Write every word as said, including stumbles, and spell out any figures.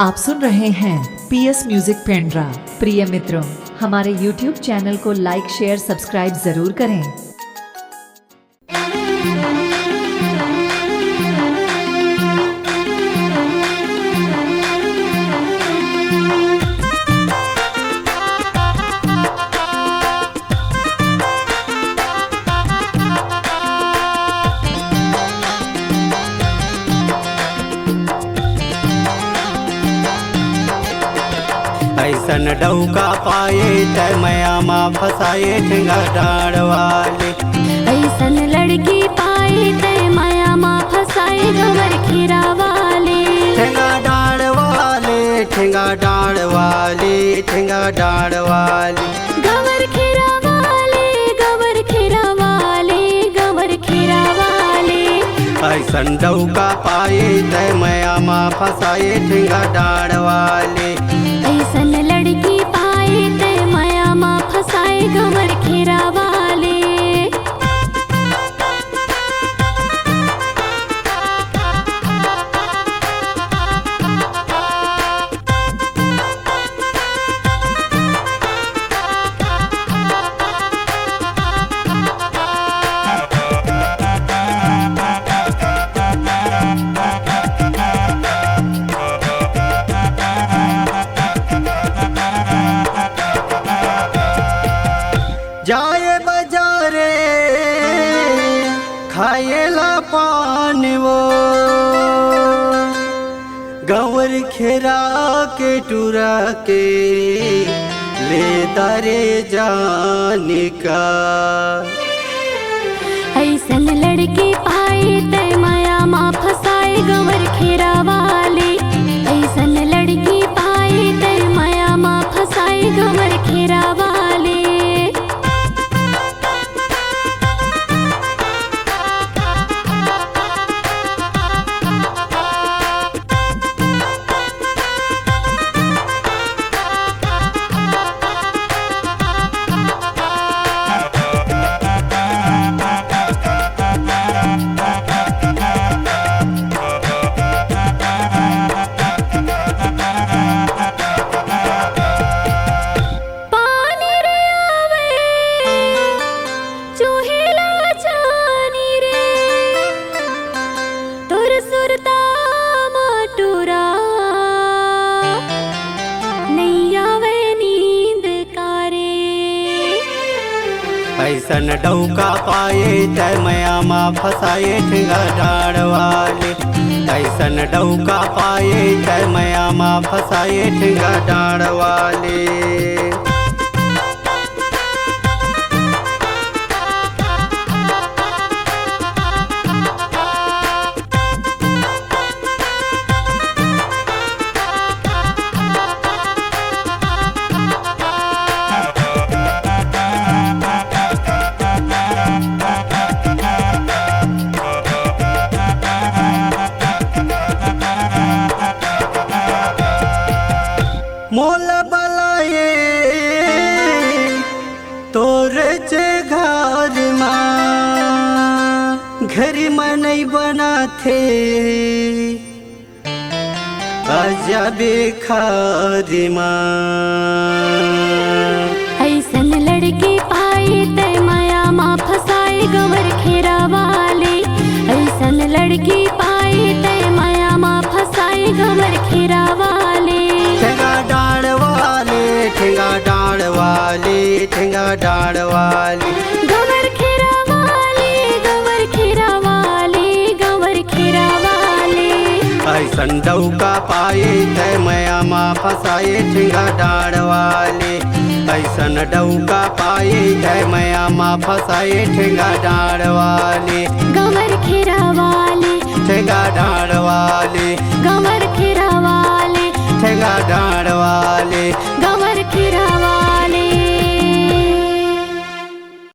आप सुन रहे हैं पीएस म्यूजिक पेंड्रा। प्रिय मित्रों, हमारे YouTube चैनल को लाइक, शेयर, सब्सक्राइब जरूर करें। अइसन डौका पाए तै मया मा फसाए ठेंगा डाँड़ वाले। अइसन लड़की पाए तै मया मा फसाए गंवर खेरा वाले। ठेंगा डाँड़ वाले, ठेंगा डाँड़ वाले, ठेंगा डाँड़ वाले। गंवर खेरा वाले, गंवर खेरा वाले, गंवर खेरा वाले। अइसन डौका पाए तै मया मा फसाए ठेंगा डाँड़ वाले। अइसन लड़की पाए तै मया मा फसाए गंवर खेरा वाले। जाए बजारे खाए ला पान वो, गंवर खेरा के टुरा के ले तारे जाने का। अइसन लड़की पाए तै मया मा फसाए गंवर खेरा वाले। अइसन लड़की पाए तै मया मा फसाए गंवर खेरा वाले। पानी रे आवे, चोहेला जानी रे, तोर सुरता मा टुरा, नइ आवे नींद कारे। अइसन डौका पाए तै मया मा फसाए ठेंगा डाँड़ वाले। अइसन डौका पाए तै मया मा फसाए ठेंगा डाँड़ वाले। मोला बलाए तोरे चे घर मा, घर मा नइ बनाथे, आ जाबे खार मा। अइसन लड़की पाए तै मया मा फसाए गंवर खेरा वाले। अइसन लड़की पाए तै मया मा फसाए गंवर खेरा वाले। ठेंगा डाँड़ वाले, ठेंगा डाँड़ वाले, ठेंगा डाँड़ वाले। गंवर खेरा वाले, गंवर खेरा वाले, गंवर खेरा वाले। अइसन डौका पाए तै मया मा फसाए ठेंगा डाँड़ वाले। अइसन डौका पाए तै मया मा फसाए ठेंगा डाँड़ वाले। गंवर खेरा वाले। ठेंगा डाँड़ वाले।